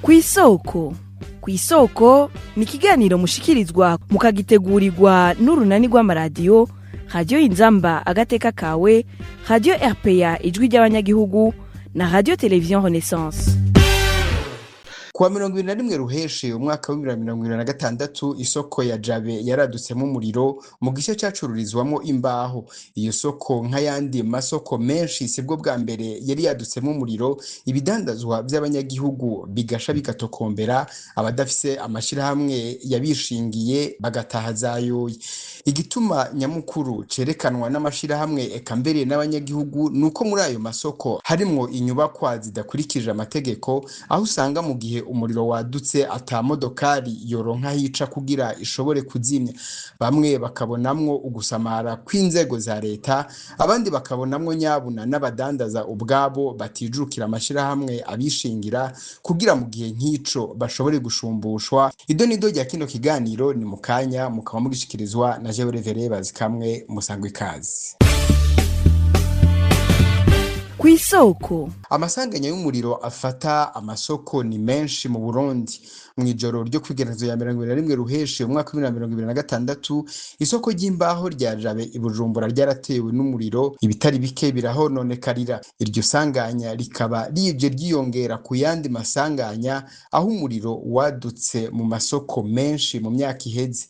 Kw'isoko. Kw'isoko ni ikiganiro mushikirizwa, mukagitegurirwa n'urunani rw'amaradiyo Radiyo Inzamba Agateka Kawe, Radiyo RPA Ijwi ry'Abanyagihugu na Radiyo Televiziyo Renaissance. Kuwa 21 Ruheshi umwaka wa 2026, isoko ya Jabe yaradutsemo umuriro mu gice cacururizwamo imbaho. Iyo soko, nk'ayandi masoko menshi, sibwo bwa mbere yari yadutsemo umuriro, ibidandazwa by'abanyagihugu bigasha bigatokombera, abadafise amashirahamwe yabishingiye bagataha zayoye. Igituma nyamukuru cerekanwa n'amashirahamwe, eka mbere n'abanyagihugu, nuko muri ayo masoko harimwo inyubakwa zidakurikije amategeko, aho usanga mu gihe umuriro wadutse ata modokari yoronka hica kugira ishobore kuzimya. Bamwe bakabonamwo ugusamara kw'inzego za leta, abandi bakabonamwo nyabuna n'abadandaza ubwabo batijukira amashirahamwe abishingira kugira mu gihe nk'ico bashobore gushumbushwa. Ido nido rya kino kiganiro ni mu kanya, mukaba mugishikirizwa na jewe Revereye Bazikamwe. Musangwa ikaze. Kw'isoko. Amasanganya y'umuriro afata amasoko ni menshi mu Burundi. Mu ijoro ryo kwigerezo ya 21 Ruheshi umwaka wa 2026, isoko ry'imbaho rya Jabe i Bujumbura ryaratewe n'umuriro, ibitari bike birahononekarira. Iryo sanganya rikaba rije ryiyongera ku yandi masanganya aho umuriro wadutse mu masoko menshi mu myaka iheze.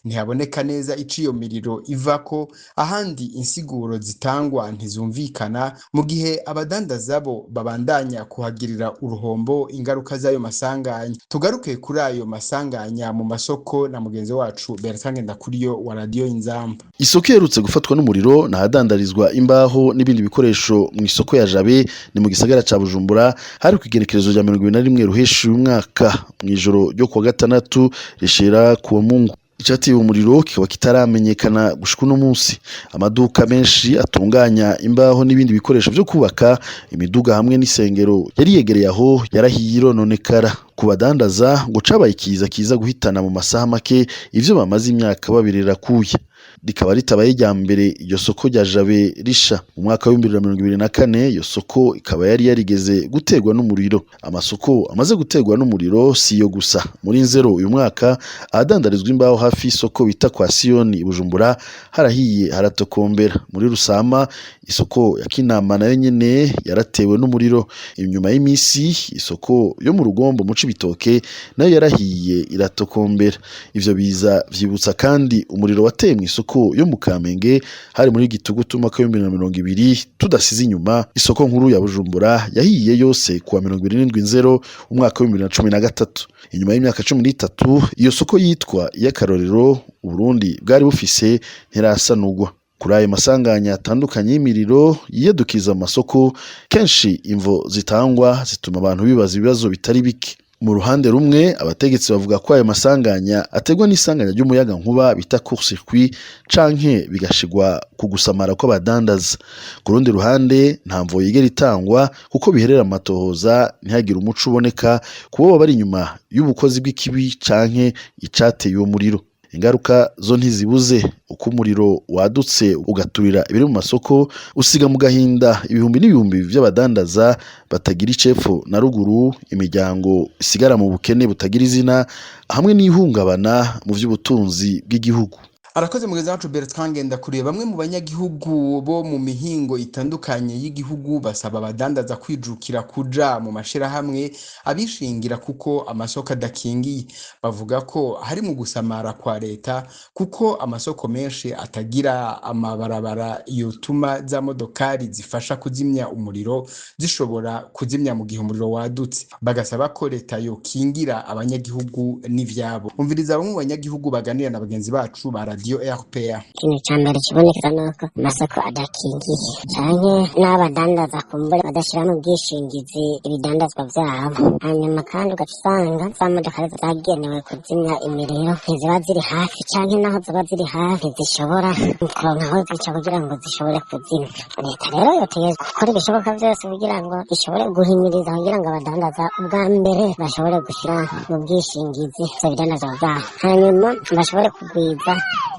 Ntihaboneka neza ico iyo miriro ivako, ahandi insiguro zitangwa ntizumvikana, mu gihe abadandaza bo babandanya kuhagirira uruhombo ingaruka z'ayo masanganya. Tugaruke kuri ayo masanganya mu masoko na mugenzi wacu Bertrand Ngendakuriyo wa Radiyo Inzamba. Isoko iherutse gufatwa n'umuriro nahadandarizwa imbaho n'ibindi bikoresho mu isoko ya Jabe, ni mu gisagara ca Bujumbura. Hari ku igenekerezo rya 21 Ruheshi uyu mwaka, mw'ijoro ryo kuwa gatandatu rishira kuwa Mungu. Icateye umuriro kikaba kitaramenyekana gushika uno munsi. Amaduka menshi atunganya imbaho n'ibindi bikoresho vyo kubaka, imiduga hamwe n'isengero yari yegereye aho yarahiye irononekara. Ku badandaza ngo cabaye ikiza kiza guhitana mu masaha make ivyo bamaze imyaka babirira kuya. Rikaba ritabaye irya mbere iryo soko rya Jabe risha. Mu mwaka wa 2024 iyo soko ikaba yari yarigeze guterwa n'umuriro. Amasoko amaze guterwa n'umuriro si yo gusa. Muri Nzero uyu mwaka, ahadandarizwa imbaho hafi y'isoko bita kwa Siyoni i Bujumbura harahiye haratokombera. Muri Rusama, isoko ya Kinama nayo nyene yaratewe n'umuriro. Inyuma y'imisi, isoko yo mu Rugombo mu Cibitoke nayo yarahiye iratokombera. Ivyo biza vyibutsa kandi umuriro wateye mw'isoko yo mu Kamenge, hari muri Gitugutu umwaka wa 2020, tudasize inyuma isoko nkuru ya Bujumbura yahiye yose kuwa 27 Nzero umwaka wa 2013. Inyuma y'imyaka 13 iyo soko yitwa iy'akarorero Uburundi bwari bufise ntirasanurwa. Kuri ayo masanganya atandukanye y'imiriro yiyadukiza mu masoko, kenshi imvo zitangwa zituma abantu bibaza ibibazo bitari bike. Mu ruhande rumwe, abategetsi bavuga ko ayo masanganya aterwa n'isanganya ry'umuyagankuba bita court-circuit, canke bigashigwa ku gusamara kw'abadandaza. Ku rundi ruhande, nta mvo yigera itangwa kuko biherera mu matohoza, ntihagire umuco uboneka ku boba bari inyuma y'ubukozi bw'ikibi canke icateye uwo muriro. Ingaruka zo ntizibuze. Uko umuriro wadutse ugaturira ibiri mu masoko, usiga mu gahinda ibihumbi n'ibihumbi vy'abadandaza batagira icepfo na ruguru, imiryango isigara mu bukene butagira izina, hamwe n'ihungabana mu vy'ubutunzi bw'igihugu. Arakoze mugenzi wacu Bertrand Ngendakuriye. Bamwe mu banyagihugu bo mu mihingo itandukanye y'igihugu basaba abadandaza kwijukira kuja mu mashirahamwe abishingira kuko amasoko adakingiye. Bavuga ko hari mu gusamara kwa leta, kuko amasoko menshi atagira amabarabara yotuma za modokari zifasha kuzimya umuriro zishobora kuzimya mu gihe umuriro wadutse. Bagasaba ko leta yokingira abanyagihugu n'ivyabo. Umviriza bamwe mu banyagihugu baganira na bagenzi bacu ba Radiyo RPA. Ikintu ca mbere kiboneka nuko amasoko adakingiye, canke n'abadandaza kumbure badashira mu bwishingizi ibidandazwa vyabo. Hanyuma kandi ugaca usanga za modoka zagenewe kuzimya imiriro ntiziba ziri hafi, canke naho ziba ziri hafi ntizishobora kuronka aho zica kugira ngo zishobore kuzimya. Leta rero yotegerezwa gukora ibishoboka vyose kugira ngo ishobore guhimiriza, kugira ngo abadandaza ubwa mbere bashobore gushira mu bwishingizi ivyo bidandazwa vyabo, hanyuma bashobore kugwiza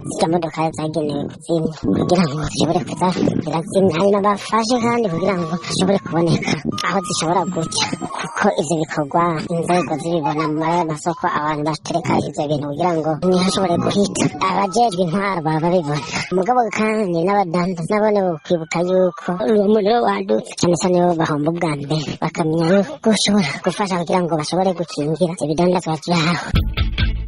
Zirya modoka zagenewe kuzimya kugira ngo zishobore kuza zirazimya, hanyuma bafashe kandi kugira ngo hashobore kuboneka aho zishobora guca, kuko ivyo bikorwa inzego zibibona mu masoko abantu batereka ivyo bintu kugira ngo ntihashobore guhita. Abajejwe intwaro baba babibona, mugabo kandi n'abadandaza nabone bokwibuka yuko uwo muriro wadutse cyane cyane bo bahomba ubwa mbere, bakamenya yuko ushobora gufasha kugira ngo bashobore gukingira ibidandazwa vyabo.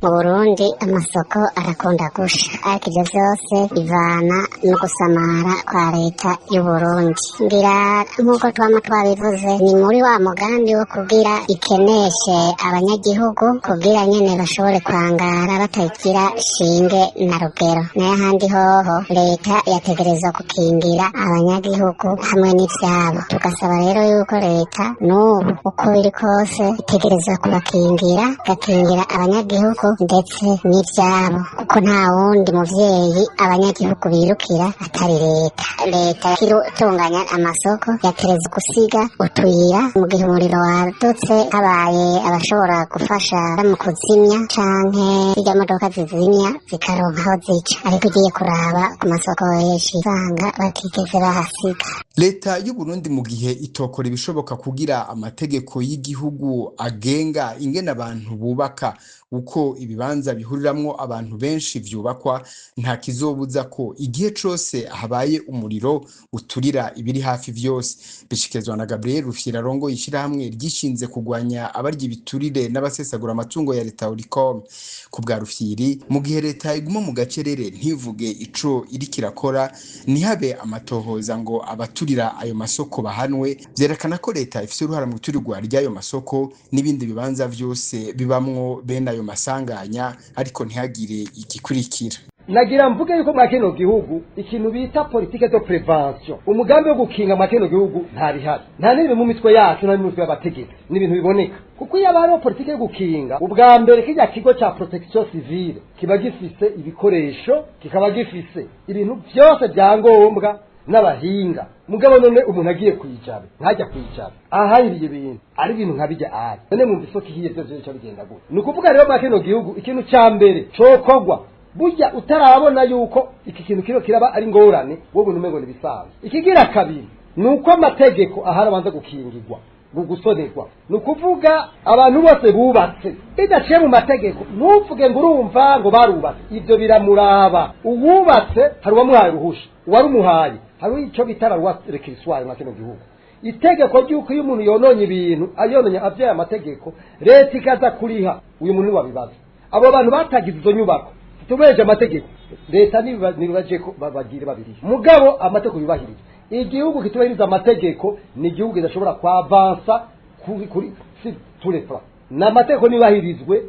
Mu Burundi amasoko arakunda gusha, ariko ivyo vyose bivana no gusamara kwa leta y'u Burundi. Ngira nk'uko twama twabivuze, ni muri wa mugambi wo kugira ikeneshe abanyagihugu, kugira nyene bashobore kwangara batagira shinge na rugero. Nayo ahandi hoho leta yategerezwa gukingira abanyagihugu hamwe n'ivyabo. Tugasaba rero yuko leta n'ubu uko biri kose itegerezwa kubakingira, igakingira abanyagihugu ndetse n'ivyabo, kuko nta wundi muvyeyi abanyagihugu birukira atari leta. Leta itunganya amasoko yatereza gusiga utuyira mu gihe umuriro wadutse, habaye abashobora gufasha mu kuzimya canke zirya modoka zizimya zikaronka aho zica. Ariko ugiye kuraba ku masoko henshi usanga batigeze bahasiga. Leta y'u Burundi mu gihe itokora ibishoboka kugira amategeko y'igihugu agenga ingene abantu bubaka, uko ibibanza bihuriramwo abantu benshi vyubakwa, nta kizobuza ko igihe cose habaye umuriro uturira ibiri hafi vyose. Bishikirizwa na Gabriel Rufyirarongo, ishirahamwe ryishinze kugwanya abarya ibiturire n'abasesagura amatungo ya leta Oricom. Ku bwa Rufyiri, mu gihe leta iguma mu gacerere ntivuge ico iriko irakora, ntihabe amatohoza ngo abaturira ayo masoko bahanwe, vyerekana ko leta ifise uruhara mu iturirwa ry'ayo masoko n'ibindi bibanza vyose bibamwo bene ayo masanganya, ariko ntihagire igikurikira. Nagira mvuge yuko mwa kino gihugu ikintu bita politique de prévention, umugambi wo gukinga mwa kino gihugu ntabihari, nta n'ibiri mu mitwe yacu, nta n'ibiri mu mitwe y'abategetsi, ni ibintu biboneka. Kuko iyo haba hariho politike yo gukinga, ubwa mbere kirya kigo ca protection civile kiba gifise ibikoresho, kikaba gifise ibintu vyose vya ngombwa n'abahinga. Mugabo none umuntu agiye kwicara ntajya kwicara ahahiriye ibintu ari ibintu nka bijya ari none mwumva isoko ihiye byose bica bigenda gute? Ni ukuvuga rero mwa kino gihugu ikintu ca mbere cokorwa, burya utarabona yuko iki kintu kiro kiraba ari ngorane, wowe umengo nibisanzwe. Ikigira kabiri ni uko amategeko ahari abanza gukingirwa, gusonerwa. Ni ukuvuga abantu bose bubatse bidaciye mu mategeko, ntuvuge ngo urumva ngo barubatse, ibyo biramuraba. Uwubatse hari uwamuhaye uruhusha, uwarumuhaye hari icyo bita la loi récursoire mwa kino gihugu, itegeko ry'uko iyo umuntu yononye ibintu ayononye avyaye amategeko, leta ikaza kuriha uyu muntu wabibaza. Abo bantu batagize izo nyubako tubeje amategeko, leta nibaje ko bagire babiri, mugabo amategeko yubahiriza. Igihugu kitubahiriza amategeko ni igihugu kidashobora kwavansa kuri si tous les plans. N'amategeko nibahirizwe,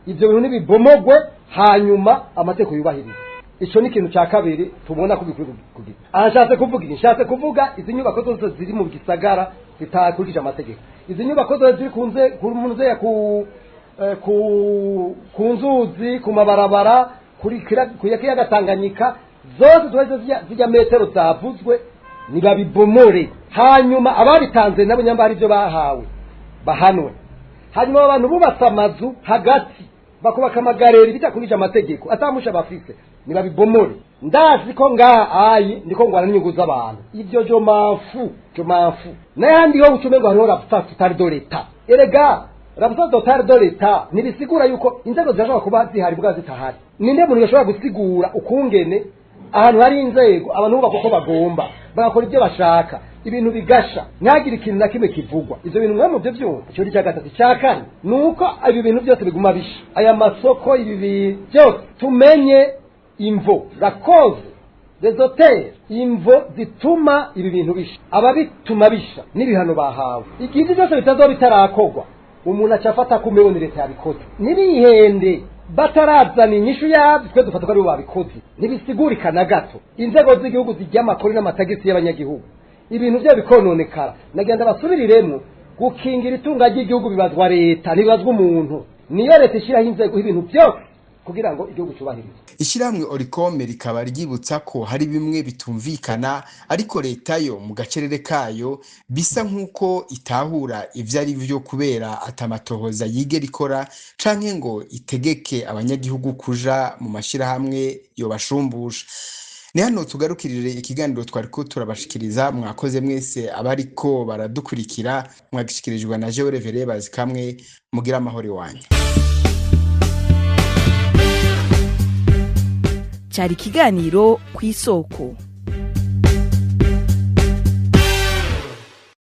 ivyo bintu nibibomogwe, hanyuma amategeko yubahirizwe. Ico ni ikintu ca kabiri tubona ko bikwiye kugira. Aha nshatse kuvuga iki? Nshatse kuvuga izi nyubako zose ziri mu gisagara zitakurikije amategeko, izi nyubako zose ziri kunze ku ku ku ku nzuzi, ku mabarabara, kuri kiyaga Tanganyika, zose zose zijya metero zavuzwe nibabibomore, hanyuma ababitanze nabo nyamba hari ibyo bahawe bahanwe. Hanyuma abantu bubatse amazu hagati bakubaka amagareri bitakurikije amategeko atamusha bafise nibabibomore. Ndazi ko ngaha ayi ndiko ngwana n'inyungu z'abantu, ivyo jo mamfu n'ayandi yo ucume ngo hariho l'absence totale de l'État. Erega l'absence totale de l'État ntibisigura yuko inzego zirashobora kuba zihari bwa zitahari. Ninde muntu yashobora gusigura ukungene ahantu hari inzego abantu bubaka uko bagomba, bagakora ibyo bashaka, ibintu bigasha, ntihagire ikintu na kimwe kivugwa? Ivyo bintu mwe muvyo vyumva. Ico ni ica gatatu. Ica kane ni uko ibi bintu byose biguma bisha, aya masoko, ibi bintu byose, tumenye imvo, la cause des auteurs, imvo zituma ibi bintu bisha, ababituma bisha n'ibihano bahawe. Igihe ivyo byose bitazoba bitarakorwa, umuntu aca afata ko umengo ni leta yabikoze. Ntibihende, batarazana inyishu yabyo twe dufata ko aribo babikoze, ntibisigurika na gato. Inzego z'igihugu zijya amakori n'amatagisi y'abanyagihugu, ibintu byabo bikononekara. Nagenda basubiriremo, gukingira itunga ry'igihugu bibazwa leta, ntibibazwa umuntu. Niyo leta ishyiraho inzego, ibintu byose. Kugira ngo igihugu cyubahirizwe. Ishyirahamwe Orikome rikaba ryibutsa ko hari bimwe bitumvikana, ariko leta yo mu gacerere kayo bisa nk'uko itahura ivyo ari vyo, kubera atamatohoza yigera ikora canke ngo itegeke abanyagihugu kuja mu mashirahamwe yobashumbusha. Ni hano tugarukirire ikiganiro twariko turabashikiriza. Mwakoze mwese abariko baradukurikira. Mwagishikirijwe na jewe Reverien Bazikamwe. Mugira amahoro iwanyu. Cyari ikiganiro Ku Isoko.